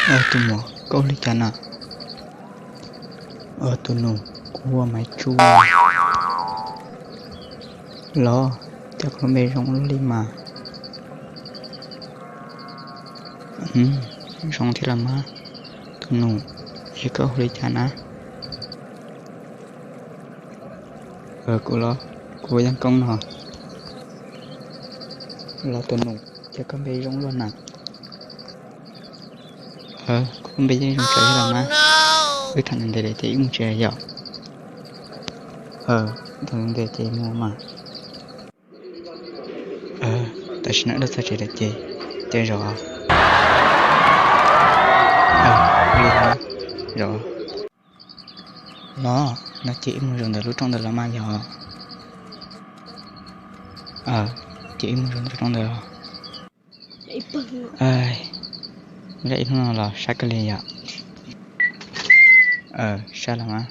Tus muam, koj hu li cas na? Tus nus, kuv hu ua Maiv Tsuj. Los, cas koj lub npe zoo luaj li mas. Zoo thiab los mas. Tus nus, es koj hu li cas na? Kuv los, kuv hu Yeej Koob no. Los tus nus, cas koj npe zoo luaj na. Kuv lub npe yeej zoo tsawv thiab los mas. Wb tham ntev ntev lawm ces wb mus tsev yom. Tham ntev ntev ces mus mas. Tam sim no wb txog tsev lawm ces, ces zov. Zov. Los, no ces wb mus zaum ntawm lub rooj ntawd los mas yog. Ces wb mus zaum ntawm rooj ntawd los. Zaj ib hnub no los sab kawg li yom. Sab los mas.